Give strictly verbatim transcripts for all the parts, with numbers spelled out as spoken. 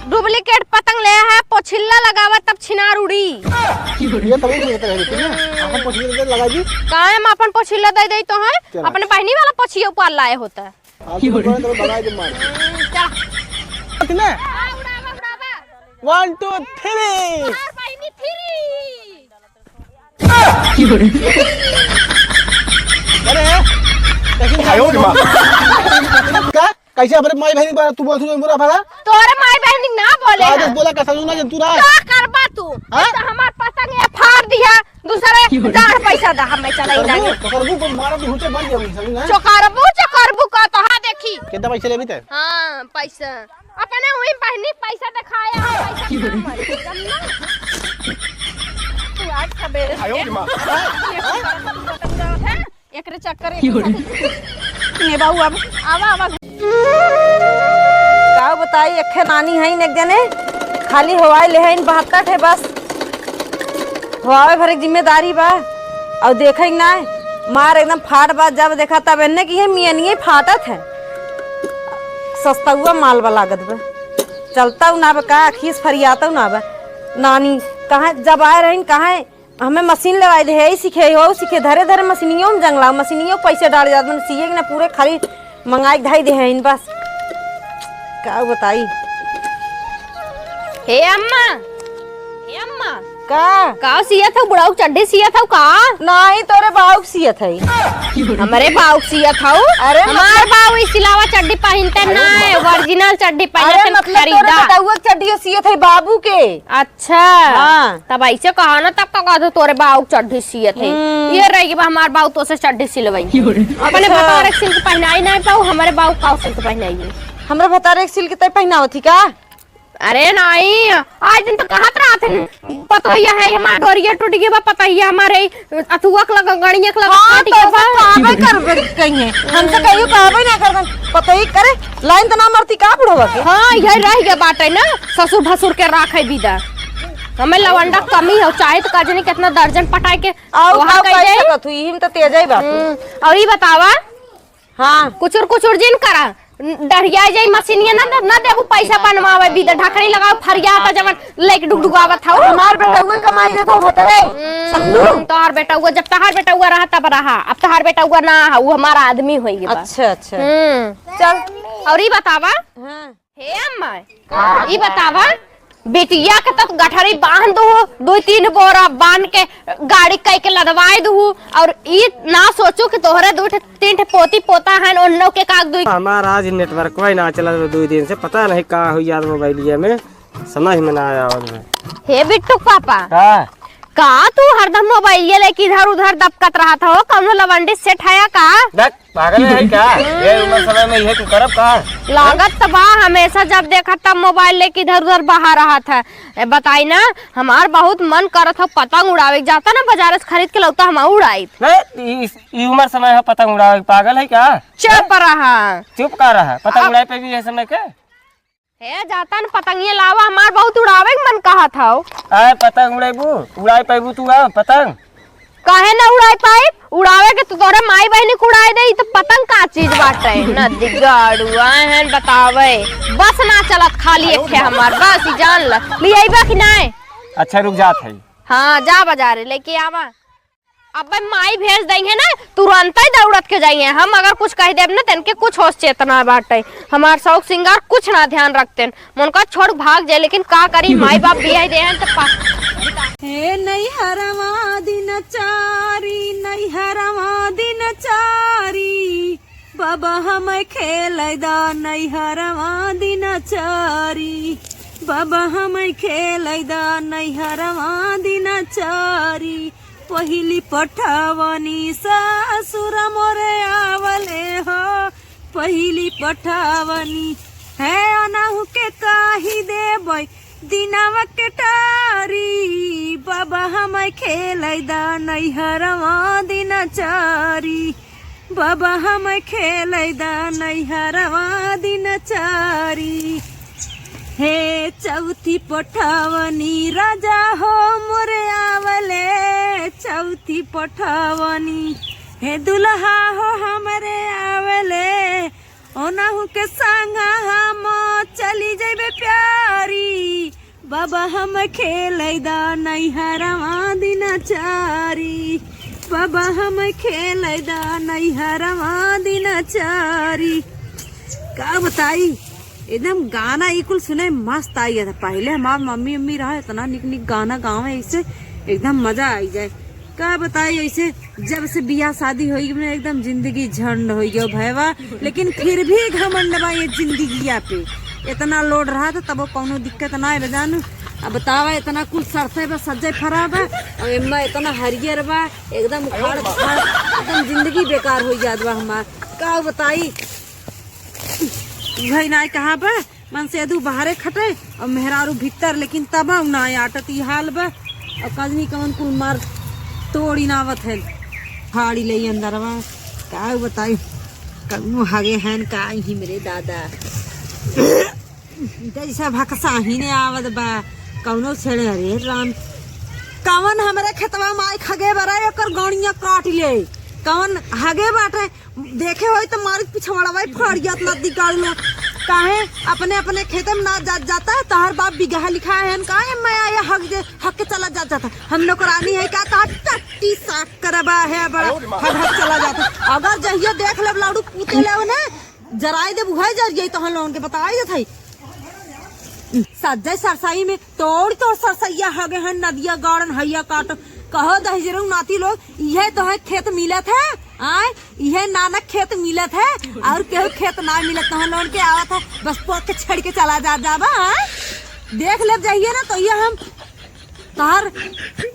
डुप्लीकेट पतंग ले है, पोछिल्ला लगावा तब छिनार उड़ी। ये तब नहीं होता है, ठीक है? अपन पोछिल्ला दे लगा दी। काहे हम अपन पोछिल्ला दे दे तो है? चला। अपने बहनी वाला पोछिया ऊपर लाए होता है। हाँ, तो बड़ा तो भगा दे मार। चला। कितने? हाँ, उड़ावा, उड़ावा। One, two, three। मार बहनी three। अरे, कैसे आयो रे माँ। का? कैसे हमरे माई बहनी बा-, तू बोलत हूँ बुरा भला? तोरे माई बहनी ना बोले आज हैं। बोला का समझ ना जब तू रहा। का करबा तू? हाँ? तो हमार पतंग ये फाड़ दिया, दूसरे डाढ़ पैसा दा, हमें चलाई करबू, ना। तो करबू, पर मारा तो हुटे बन जाऊंगी, समझ ना? चोकरबू, चोकरबू का तो हाँ देखी। कितना पैसे लेबी ते? हाँ, पैसा। अपने वही बहनी पैसा दिखाया है, पैसा ना मरे, समझा? तू आज सवेरे से आयो रे माँ। एकरे चक्कर में ने बाबू अब आवा, आवा। का बताई, एक्खे नानी हईन, एक जने खाली हवाई लेहईन, बहकट है बस। हवावे भरे के जिम्मेदारी बा। और देखे ना, मार एकदम फाट बा, जब देखा तब एन्ने की है, मियनिये फाटत है। सस्तउआ माल बा लागत बा। चलतउ ना बा का, अखिस फरियातउ ना बा। नानी कहाँ जब आए रहीन, कहाँ हमें मशीन लेवाई दे, यही सीखे, हो सीखे, धरे धरे मशीनियों में जंगला, मशीनियों पैसे डाल जात, मैंने सीए के ना पूरे खाली मंगाई के धई दे हैं बस। का बताई? हे अम्मा, हे अम्मा। का? का सियत हऊ? बुढ़ऊ के चड्ढी सियत हऊ का? नाही, तोरे बाऊ के सियत है। हमरे बाऊ के सियत हऊ? अरे हमार मतलब बाऊ ई सिलावा चड्ढी पहिनते अरे ना है, मतलब original चड्ढी अरे पहिनते मतलब तोरे खरीदा। बेटउआ के चड्ढियो सियत है बाबू के। अच्छा। हाँ। तब ऐसे कहा ना, तब का कहत हो तोरे बाऊ के चड्ढी सियत है। हम्म। ये रही कि हमार बाऊ तो से चड्ढी सिलवाई। अपने अच्छा। भतारे के सिल के पहनाई नहीं पाऊ, हमारे बाऊ का सिल के पहनाई। हमरे भतारे के सिल के तय पहनावत ही का? अरे नहीं, आज दिन तो कहत रहत है, पतोहिया है हमार डोरिया टूट गई बा, पतोहिया हमारे अथुआ के लगा, गणिया के लगा हाँ, फट तो गया ऐसे बा। कहबे करबे कहीं है। हमसे कहियो कहबे ना करबे। पतोही करे, लाइन तो ना मरती का बुढ़वा के? हाँ, यही रह गया बाटे ना, ससुर भसुर के राखे बिदा। हमें लवंडा कमी हो, चाहे तो का जाने कितना दर्जन पटाए के और वहाँ का कह कह दे। सकत हुई, हम तो तेज ही बात। हम्म, और ये बतावा, हाँ। कुचुर कुचुर जिन करा, डरिया जाई मशीनिया ना, ना देबू पैसा बनवावे बिदा, ढकनी लगाओ फरिया का जवन लेके डुगडुगावत हऊ। हमार बेटउआ कमाई देत हो भतरे। हम्म, समझू? तोहार बेटउआ, जब तोहार बेटउआ रहा तब रहा, अब तोहार बेटउआ ना हा, वो हमारा आदमी होई गए बा। अच्छा, अच्छा। हम्म। चल, और ई बतावा। हाँ। हे अम्मा, ई बतावा, बिटिया के तो गठरी बांध दो, दो तीन बोरा बांध के गाड़ी कई के लदवाए दू, और ई ना सोचू कि तोहरे दू ठे, तीन ठे पोती पोता हन, उन्नो के काग दुई। हमार आज नेटवर्क ही ना चलत बा दुई दिन से, पता नहीं का हुई यार मोबाइलिया में, समझ में ना आवत बा। हे बिट्टू के पापा, का? का तू हरदम मोबाइलिया लेके इधर उधर दबकत रहत हो, कौनो लवंडी सेट हया का? देख, पागल है का? ये उम्र समय में इहे तू करब का? लागत त बा, हमेशा जब देखा तब मोबाइल लेके इधर उधर बहा रहत है। ए, बताई ना, हमार बहुत मन करत हो पतंग उड़ावे के, जाता ना बाजार से खरीद के लौता हम उड़ाई। नहीं, ई, ई उम्र समय है पतंग उड़ावे के, पागल है का? चुप रहा। चुप का रहा? पतंग अब उड़ाए पे भी ये समय के? हे, जाता न पतंगिया लावा, हमार बहुत उड़ावे के मन कहत हौ। आए पतंग उड़ेबू, उड़ाए पैबू तू आ पतंग? काहे ना उड़ाए पाइब? उड़ावे के तो तोरे माई बहिनी के उड़ाए दे, ई तो पतंग का चीज बाटे? नदी गाड़ू आए हैं बतावे, बस ना चलत, खाली एक ठे हमार, बस ई जान ल। ले अइबा कि नाय? अच्छा रुक जात है। हाँ, जा बाजारे लेके आवा। अबे माई भेज दइहे ना, तुरंतै दौड़त के जाइहे। हम अगर कुछ कहि देब ना, तनके कुछ होश चेतना बाटै। हमार शौक सिंगार कुछ ना ध्यान रखतेन। मन का छोड़ भाग जाए, लेकिन का करी, माई बाप बियाह देहन त पा- हे नैहरवा दिन चारी, नैहरवा दिन चारी, बाबा हमै खेलै दा नैहरवा दिन चारी, बाबा हमै खेलै दा नैहरवा दिन चारी। पहिली पठवनी सासुर मोरे आवले हो, पहिली पठवनी है अनहु के कहि देबै दिनवा के टारी। बाबा हमै खेलै दा नैहरवा दिन चारी, बाबा हमै खेलै दा नैहरवा दिन चारी। हे चौथी पठवनी राजा हो मोरे आवले, चौथी पठवनी हे दुल्हा हो हमरे आवले, ओनहु के संग हम चली जइबे प्यारी। बाबा हम खेलै दा नैहरवा दिनाचारी, बाबा हम खेलै दा नैहरवा दिनाचारी। का बताई, एकदम गाना ई कुल सुने मस्त आई जाता। पहिले हमार मम्मी, मम्मी रहा, इतना निक निक गाना गावे, ऐसे एकदम मजा आई जाए। का बताई, ऐसे जब से बियाह शादी होई गई, एकदम जिंदगी झंड होई गयो भैया, लेकिन फिर भी घमंड बा ये जिंदगिया पे। इतना लोड रहा तो तबो कौनो दिक्कत ना है जानू। अब बतावा, इतना कुल सरसों बा, सज्जे फरा बा, और एम्मा इतना हरियर बा, एकदम उखाड़ पुखाड़, एकदम जिंदगी बेकार हो जात बा हमार। का बताई, भाई ना कहाँ बा, मन से अदू बाहरे खटे और मेहरारू भीतर, लेकिन तब ना आटत ई हाल बा। और कजनी कवन कुल मार तोड़ी नावत है, फाड़ी ले अंदरवा। का बताई, कौनो हगे हैं का ही मेरे दादा, जैसा भकसा ही ने आवत बा, कौनो छेड़े। अरे राम, कवन हमरे खेतवा में आई खगे बरा, एकर गौनिया काट ले, कवन हगे बाटे। देखे होई त मारित पिछवाड़ा भाई फाड़ियात नदी गाड़ू लो। काहे अपने अपने खेते में ना जात जाता है? तहर बाप बिगहा लिखा है, हम काहे मैं आया हक जे, हक के चला जात जाता। हम नौकरानी है का? तहर टट्टी साफ करबा है बड़ा, हक हक चला जाता। अगर जहिया देख लेब लाड़ू पूते ले ने, जराई देब, उहे जर जाई। तहन लोगन के बताई देत हई। सज्जय सरसई में तोड़ तोड़ सरसैया हगे हैं, नदिया गाड़न हैया काट। कहो दहिजरू नाती लोग, इहे तो है खेत मिलत है, आय, इहे नानक खेत मिलत है, और केहू खेत ना मिलत। तहन लोगन के आवत है, बस पोत के छेड़ के चला जा, जाबा, आय। देख लेब जहिए ना, तो ये हम तोहर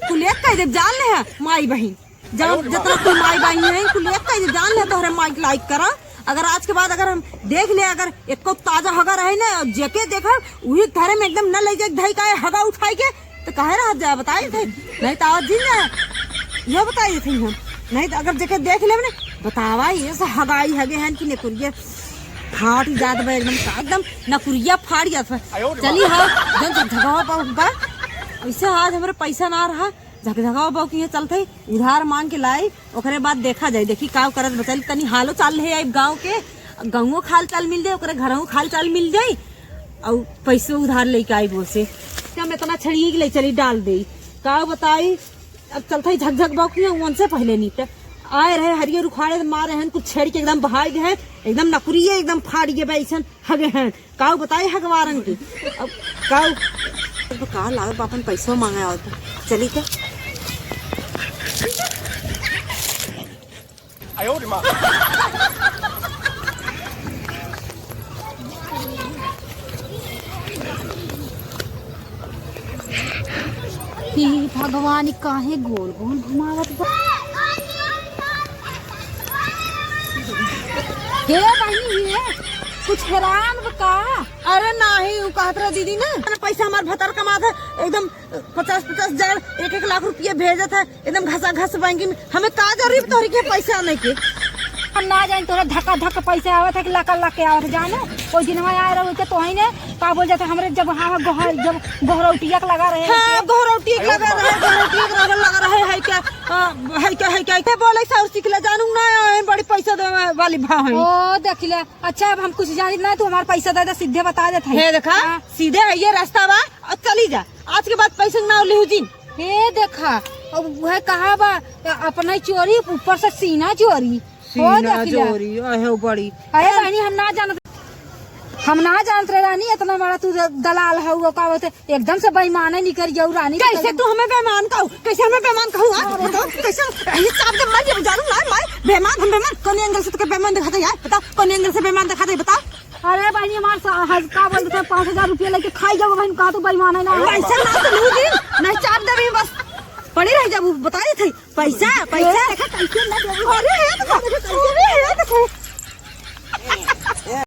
कुल एक कह देब, जान ले है, माई बहिन। जब जितना तू माई बहिन है, कुल एक कह देब, जान ले, तोहरे माई के लाइक करा। अगर आज के बाद अगर हम देख ले, अगर एको ताजा हगा रहे ना, और जेके देखा, उही घरे में एकदम न ले जाए, धई का हगा उठाई के, तो काहे रहत जाए, बताई थे। नहीं तो आवत जिन जाए, ये बताई थे हम। नहीं तो अगर जेके देख लेब ना, बतावा, ये से हगाई हगे हैं कि नकुरिया फाट जात बा एकदम, का एकदम नकुरिया फाट जात बा। चली हाँ, जन झकझकावा पाऊ बा, ऐसे आज हमरे पैसा ना रहा, झकझकावा पाऊ कि ये चलते उधार मांग के लाई, ओकरे बाद देखा जाए, देखी का करत बचल। तनी हालो चाल ले आई गाँव के, गाँवों खाल चाल मिल जाए, ओकरे घरों खाल चाल मिल जाए, और पैसो उधार लेके आई बोसे। हम इतना छड़िए के ले चली डाल दे, का बताई। अब चलते ही झकझक बौक हुआ, उनसे पहले नीट आए रहे, हरियर उखाड़े मारे हैं, कुछ छेड़ के एकदम बहाई दे हैं, एकदम नकुरिए एकदम फाड़ गए बा, ऐसन हगे हैं। काऊ बताई हगवारन की। अब काऊ, अब का लागत बा, अपन पैसो मांगे आवत बा। चली के। हे भगवान, ई काहे गोल गोल घुमावत बा? हे बहिनी, हे कुछ हैरान बा का? अरे नाही, उ कहत रहे दीदी ना, पैसा हमार भतार कमात है, एकदम पचास पचास हजार, एक एक लाख रुपया भेजत है, एकदम घसा घस बैंक में। हमें का जरूरी तोहरी के पैसा आने के? हम ना जानी तोहरा धक्का धक्का पैसा आवत है कि लका लक के आवत है, जाने। कोई दिन में आए रहो के तोही ने का बोल जाता हमरे जब हाँ गोहर जब गोहरौटिया के लगा रहे हैं हाँ, के। गोहरौटिया के लगा रहे, गोहरौटिया के लगा, लगा रहे है क्या? आ, है क्या, है क्या? के बोले सौर सीख ले जानू ना, बड़ी पैसा देवे वाली भाई। ओ, देख ले। अच्छा, अब हम कुछ जानित ना, तू हमार पैसा दे दे, सीधे बता देत है। हे देखा, हाँ। सीधे है ये रास्ता बा, और चली जा। आज के बाद पैसे ना लिहू जिन। हे देखा, अब वह कहा बा, अपना ही चोरी, ऊपर से सीना चोरी। हो सीना देखिला। चोरी, अहे बड़ी। अरे रानी, हम ना जानत, हम ना जानत रहे रानी, इतना बड़ा तू द-, दलाल हऊ, का बोलते, एकदम से बेईमान है निकर जाऊ रानी। कैसे तू हमें बेईमान कहू? कैसे हमें बेईमान कहू? हाँ, बताओ, कैसे? ये चाप दे, मर जाऊँ, जानू ना, मार, बेईमान, हम बेईमान, कौन एंगल से तुके बेईमान दिखाते यार? बताओ, कौन एंगल से बेईमान दिखाते, बताओ? अरे बहनी, हमार सा-, हज-, का बोलते हैं, पाँच हजार रुपया लेके खाई जाओ बहन, कहा तू बेईमान है ना? पैसा ना तो लूँ जी, नहीं चाप दे रही बस, पड़ी रह जाबू, बताई थे। पैसा, पैसा। देखा, कैसे ना देबू। अरे, हे देखा, अरे, हे देखा।